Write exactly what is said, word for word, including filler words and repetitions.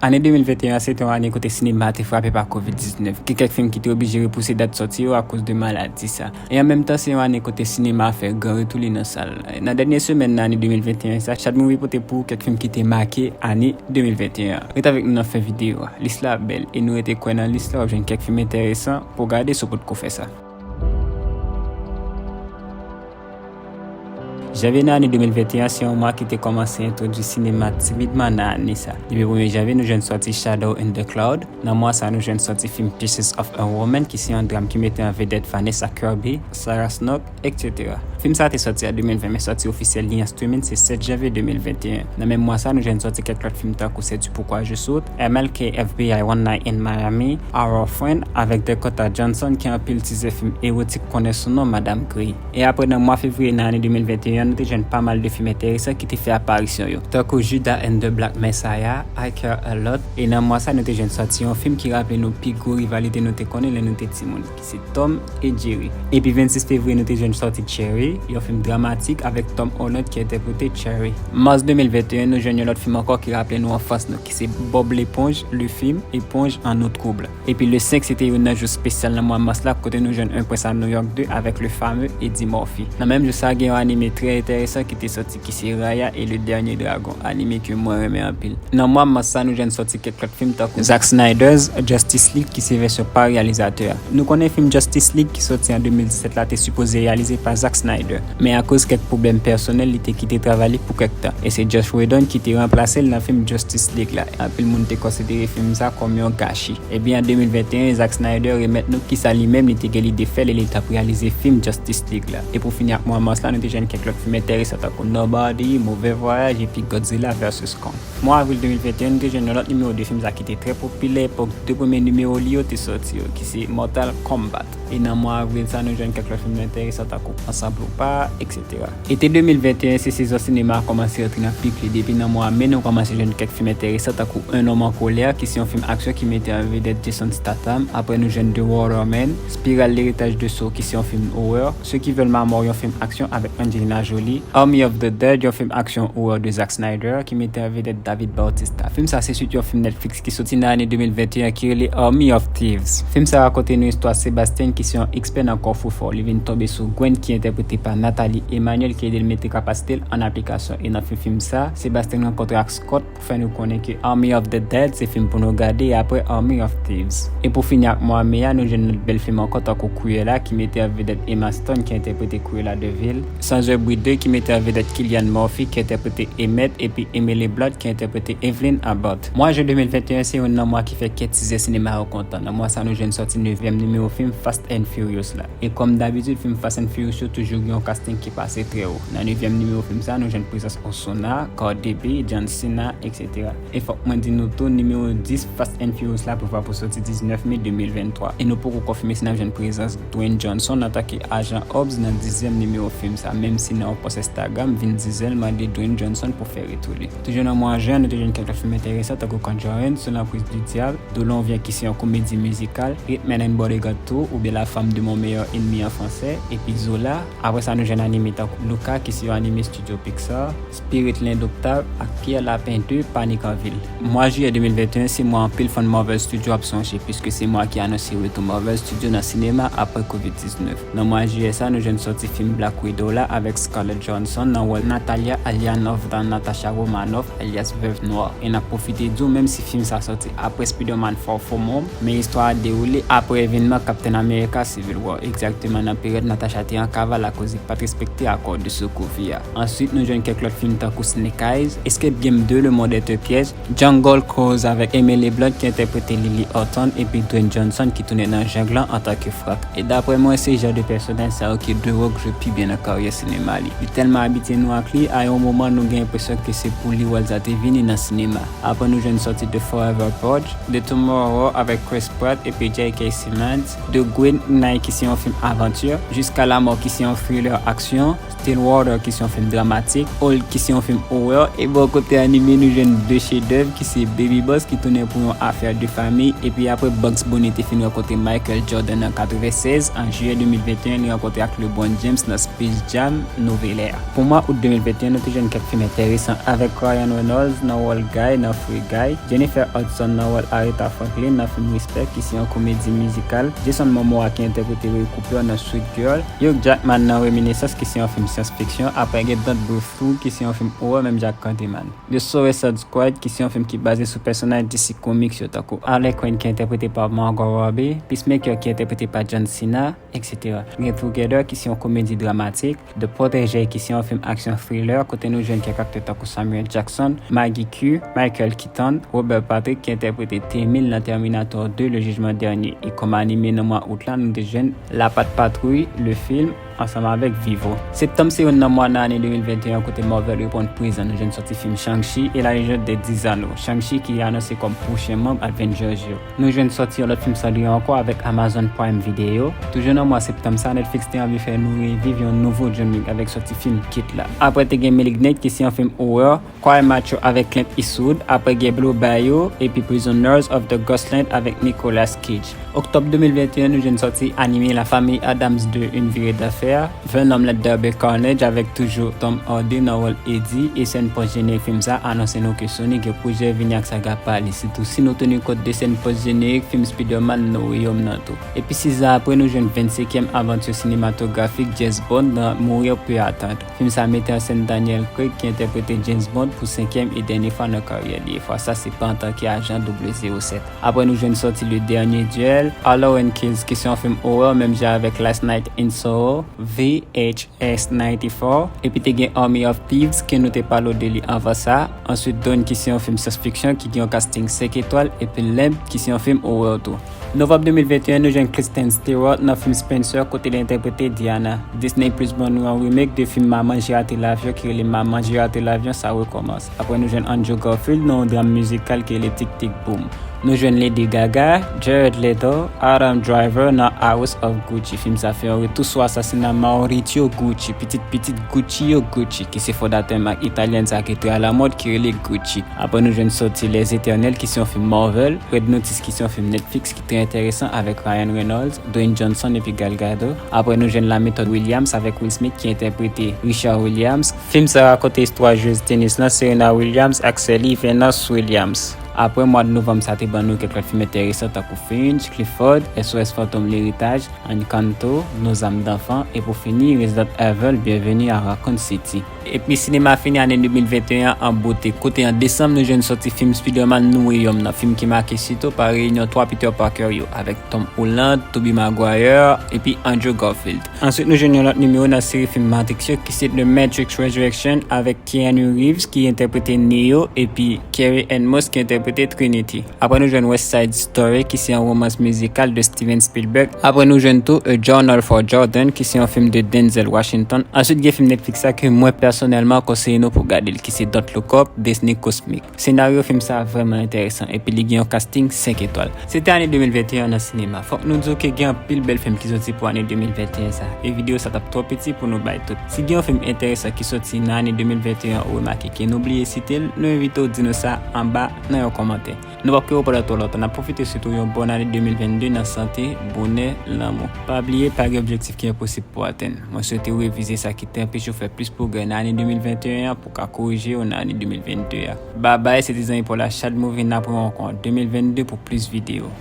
Ane de mil venteyen an se te yon ane kote sinema a te frape pa kovid diznèf. Gen kèk fim ki te oblije repouse dat sòti yo akoz de maladi sa. E an menm tan, se yon ane kote sinema a fè gran retou li nan sal. Nan dènye semèn nan ane de mil venteyen sa, Shadmovie pote pou ou kèk fim ki te make ane de mil venteyen an. Ret avèk nou nan fen videyo a. Lis la bèl, e nou rete kwè nan lis la w ap jwenn kèk fim enteresan pou w gade si w potko fè sa. Janvye nan ane de mil venteyen an se yon mwa ki te kòmanse entwodui sinema timidman nan ane sa. Depi premye janvye, nou jwenn sòti Shadow in the Cloud. Nan mwa sa, nou jwenn sòti fim Pieces of a Woman, ki se yon dram ki mete an vedèt Vanessa Kirby, Sarah Snook, et cetera. Fim sa a te sòti an de mil ven, men sòti ofisyèl li an streaming se sèt janvye de mil venteyen. Nan menm mwa sa, nou jwenn sòti kèk lòt fim tankou Sais-tu pourquoi je saute, M L K F B I One Night in Miami, Our Friend, avèk Dakota Johnson ki anpil tizè fim ewotik konnen sou non Madam Grey. E apre, nan mwa fevriye nan ane de mil venteyen an, nou te jwenn pa mal de fim enteresan ki te fè aparisyon yo, tankou Judas and the Black Messiah, I Care a Lot, e nan mwa sa, nou te jwenn sòti yon fim ki raple nou pi gwo rivalite nou te konnen lè nou te timoun, ki se Tom e Jerry. Epi vennsis fevriye, nou te jwenn sòti Cherry, yon fim dramatik avèk Tom Holland ki entèprete Cherry. Mas de mil venteyen, nou jwenn yon lòt fim ankò ki raple nou anfans nou, ki se Bob l'éponge, le film Éponge en eau trouble. Epi le senk, se te youn nan jou espesyal nan mwa mas la, kote nou jwenn Un prince à New York de avèk le fameux Eddie Murphy. Nan menm jou sa, gen yon anime trè enteresan ki te sòti, ki se Raya et le Dernier Dragon, anime ke mwen renmen anpil. Nan mwa mas sa, nou jwenn sòti kèk lòt fim tankou Zack Snyder's Justice League, ki se vèsyon pa reyalizatè a. Nou konnen fim Justice League ki sòti an de mil disèt la te sipoze reyalize pa Zack Snyder, men akoz kèk pwoblèm pèsonèl, li te kite travay li pou kèk tan, e se Joss Whedon ki te ranplase l nan fim Justice League la. Anpil moun te konsidere fim sa kòm yon gachi. Ebyen, an de mil venteyen, Zack Snyder remèt nou kisa li menm li te gen lide fè lè li t ap reyalize fim Justice League la. E pou fini ak mwa mas la, nou te jwenn kèk lòt fim enteresan tankou Nobody, Mauvais Voyage epi Godzilla vs Kong. Mwa avril de mil venteyen, nou te jwenn yon lòt nimewo de fim sa ki te trè popilè epòk de premye nimewo li yo te sòti yo, ki se Mortal Kombat. E nan mwa avril sa, nou jwenn kèk lòt fim enteresan tankou Ensemble ou pas, et cetera. Ete de mil venteyen, se sezon sinema a kòmanse rantre nan pik li. Depi nan mwa me, nou kòmanse jwenn kèk fim enteresan tankou Un homme en colère, ki se yon fim aksyon ki mete an vedèt Jason Statham. Apre, nou jwenn The Water Man, Spiral, L'héritage de Saw, ki se yon fim horreur, Ceux qui veulent ma mort, yon fim aksyon avèk Angelina Jolie, Army of the Dead, yon fim aksyon horreur de Zack Snyder, ki mete an vedèt David Bautista. Fim sa se swit yon fim Netflix ki soti nan ane de mil venteyen ki rele Army of Thieves. Fim sa rakonte nou istwa Sebastian ki se yon ekspè nan kòfrefò. Li vin tonbe sou Gwen ki entèprete pa Nathalie Emmanuel ki ede l mete kapasite l an aplikasyon. E nan fen fim sa, Sebastian rankontre ak Scott pou fè nou konnen ke Army of the Dead se fim pou nou gade, e apre Army of Thieves. E pou fini ak mwa me a, nou jwenn lòt bèl fim ankò tankou Cruella ki mete an vedèt Emma Stone ki entèprete Cruella de Vil, Sans un bruit deux ki mete an vedèt Cillian Murphy ki entèprete Emmett, epi Emily Blunt ki entèprete Evelyn Abbott. Mwa jen de mil venteyen se youn nan mwa ki fè kè tizè sinema yo kontan. Nan mwa sa nou jwenn sòti nevyèm nimewo fim Fast and Furious la. E kòm dabitid, fim Fast and Furious yo toujou gen yon casting ki pase trè wo. Nan nevyèm nimewo fim sa, nou jwenn prezans Ozuna, Cardi B, John Cena, et cetera. E fòk mwen di nou tou, nimewo dis Fast and Furious la prevwa pou sòti diznèf me de mil venntwa. E nou poko konfime si n ap jwenn prezans Dwayne Johnson antanke ajan Hobbs nan dizyèm nimewo fim sa, menm si nan yon pòs Instagram, Vin Diesel mande Dwayne Johnson pou fè retou li. Toujou nan mwa jen, nou te jwenn kèk lòt fim enteresan tankou Conjuring, Sous l'emprise du diable, D'où l'on vient ki se yon komedi mizikal, Hitman and Bodyguard two oubyen La femme de mon meilleur ennemi an fransè, epi Zola. Apre sa, nou jwenn anime tankou Luca ki se yon anime studio Pixar, Spirit l'Indomptable ak Pierre Lapin deux, Panique en ville. Mwa jiyè de mil venteyen se mwa anpil fan Marvel Studio ap sonje, piske se mwa ki anonse retou Marvel Studio nan sinema apre kovid diznèf. Nan mwa jiyè sa, nou jwenn sòti fim Black Widow la avèk Scarlett Johansson nan wòl Natalia Alyanova, Natasha Romanoff, alyas Veuve Noire. E n ap pwofite di w, menm si fim sa sòti apre Spider-Man Far From Home, men istwa a dewoule apre evènman Captain America Civil War, egzakteman nan peryòd Natasha te an kaval akoz li pa t respekte akò de Sokovie a. Answit, nou jwenn kèk lòt fim tankou Snake Eyes, Escape Game deux, Le monde est un piège, Jungle Cruise avèk Emily Blunt ki entèprete Lily Houghton, epi Dwayne Johnson ki tounen nan jeng lan antanke Frank. E daprè mwen, se jan de pèsonaj sa yo ke The Rock jwe pi byen nan karyè sinema li. Li tèlman abitye nou ak li, a yon moman nou gen enpresyon ke se pou li wòl sa te vini nan sinema. Apre nou jwenn sòti The Forever Purge, The Tomorrow War avèk Chris Pratt epi J K Simmons, The Green Knight ki se yon fim avanti, Jusqu'à la mort ki se yon thriller aksyon, Stillwater ki se yon fim dramatik, Old ki se yon fim horreur, e bò kote anime nou jwenn de chedèv ki se Baby Boss ki tounen pou yon afè de fanmi, epi apre Bugs Bunny te fin rankontre Michael Jordan an katrevensèz, an jiyè de mil venteyen li rankontre ak LeBron James nan Space Jam Nouvelle Ère. Pou mwa out de mil venteyen nou te jwenn kèk fim enteresan avèk Ryan Reynolds, Nan wòl Guy nan Free Guy, Jennifer Hudson nan wòl Aretha Franklin nan fim Respect ki se yon komedi mizikal, Jason Momoa ki entèprete Ray Cooper nan Sweet Girl, Hugh Jackman nan Reminiscence ki se yon fim syans fiksyon, apre gen Don't Breathe Two ki se yon fim horror menm jan ak Candyman. The Suicide Squad ki se yon fim ki baze sou pèsonaj D C Comics yo tankou Harley Quinn ki entèprete pa Margot Robbie, Peacemaker ki entèprete pa John Cena, et cetera. Gen Together ki se yon komedi dramatik, The Protégé ki se yon fim aksyon thriller kote nou jwenn kèk aktè tankou Samuel Jackson, Maggie Q, Michael Keaton, Robert Patrick ki entèprete T mil nan Terminator deux, Le Jugement Dernier. E kòm anime nan mwa out la, nou te jwenn La Patrouille, le film, ansanm avèk Vivo. Septanm se youn nan mwa nan ane de mil venteyen kote Marvel reponn prezan. Nou jwenn sòti fim Shang-Chi et la Légende des Dix Anneaux. Shang-Chi ki anonse kòm pwochen manm Avengers yo. Nou jwenn sòti yon lòt fim Cendrillon ankò avèk Amazon Prime Video. Toujou nan mwa septanm sa, Netflix te anvi fè nou reviv yon nouvo John Wick avèk sòti fim Kate la. Apre te gen Malignant ki se yon fim horror, Cry Macho avèk Clint Eastwood, apre gen Blue Bayou, epi Prisoners of the Ghostland avèk Nicolas Cage. Oktòb de mil venteyen, nou jwenn sòti anime La Famille Addams deux, Une virée d'affaires, Venom Let There Be Carnage avèk toujou Tom Hardy nan wòl Eddie, e sèn pòs jenerik fim sa anonse nou ke Sony gen pwojè vini ak saga pa li, sitou si nou teni kont de sèn pòs jenerik fim Spider-Man No Way Home nan tou. Epi sis zan apre, nou jwenn vennsenkyèm avanti sinematografik James Bond nan Mourir peut attendre. Fim sa mete an sèn Daniel Craig ki entèprete James Bond pou senkyèm e dènye fwa nan karyè li, e fwa sa se pa antanke ajan double zéro sept. Apre nou jwenn sòti Le Dernier Duel, Halloween Kills ki se yon fim horror menm jan avèk Last Night in Soho, V H S ninety-four, epi te gen Army of Thieves ke nou te pale w de li anvan sa, answit Dune ki se yon fim syans fiksyon ki gen yon casting senk etwal, epi Lamb ki se yon fim horror tou. Novanm de mil venteyen, nou jwenn Kristen Stewart nan fim Spencer kote li entèprete Diana. Disney Plus ban nou yon remake de fim Maman J'ai raté l'avion ki rele Maman J'ai raté l'avion, ça recommence. Apre nou jwenn Andrew Garfield nan yon dram mizikal ki rele Tick Tick Boom. Nou jwenn Lady Gaga, Jared Leto, Adam Driver nan House of Gucci. Fim sa fè yon retou sou asasina Maurizio Gucci, pitit pitit Guccio Gucci, ki se fondatè mak italyen sa ki trè alamòd ki rele Gucci. Apre nou jwenn sòti Les Éternels ki se yon fim Marvel, Red Notice ki se yon fim Netflix ki trè enteresan avèk Ryan Reynolds, Dwayne Johnson epi Gal Gadot. Apre nou jwenn La Méthode Williams avèk Will Smith ki entèprete Richard Williams. Fim sa rakonte istwa jwez tenis lan Serena Williams ak sè li Venus Williams. Apre mwa novanm sa te ban nou kèk lòt fim enteresan tankou Finch, Clifford, S O S Fantòm Leritaj, Encanto, Nos âmes d'enfants, e pou fini, Resident Evil, Bienvenue à Raccoon City. Epi sinema fini ane de mil venteyen an an bote, kote an desanm nou jwenn sòti fim Spider-Man No Way Home nan, fim ki make sitou pa reyinyon twa Peter Parker yo, avèk Tom Holland, Tobey Maguire, epi Andrew Garfield. Answit nou jwenn yon lòt nimewo nan seri fim Matrix yo ki se The Matrix Resurrection avèk Keanu Reeves ki entèprete Neo epi Carrie-Anne Moss ki entèprete Trinity. Apre nou jwenn West Side Story ki se yon womans mizikal de Steven Spielberg. Apre nou jwenn tou A Journal for Jordan ki se yon fim de Denzel Washington. Answit gen fim Netflix sa ke mwen pèsonèlman konseye nou pou gade l ki se Don't Look Up, Destiny Cosmic. Senaryo fim sa vrèman enteresan epi li gen yon casting senk etwal. Se te ane de mil venteyen nan sinema. Fòk nou di w ke gen anpil bèl fim ki soti pou ane de mil venteyen sa, e videyo sa t ap twò piti pou nou bay tout. Si gen yon fim enteresan ki soti nan ane de mil venteyen ou remake ke nou bliye site l, nou envite w di nou sa anba nan yon kòmantè. Nou p ap kenbe w pandan twò lontan, n ap pwofite swete w yon bòn ane de mil vennde nan sante, bonè, lanmou. Pa bliye, pa gen objektif ki enposib pou atenn. Mwen swete w revize sa ki te anpeche w fè plis pwogrè nan ane de mil venteyen an pou w ka korije yo nan ane de mil vennde a. Babay, se te zanmi pa w la Shadmovie, n ap rewè ankò an de mil vennde pou plis videyo.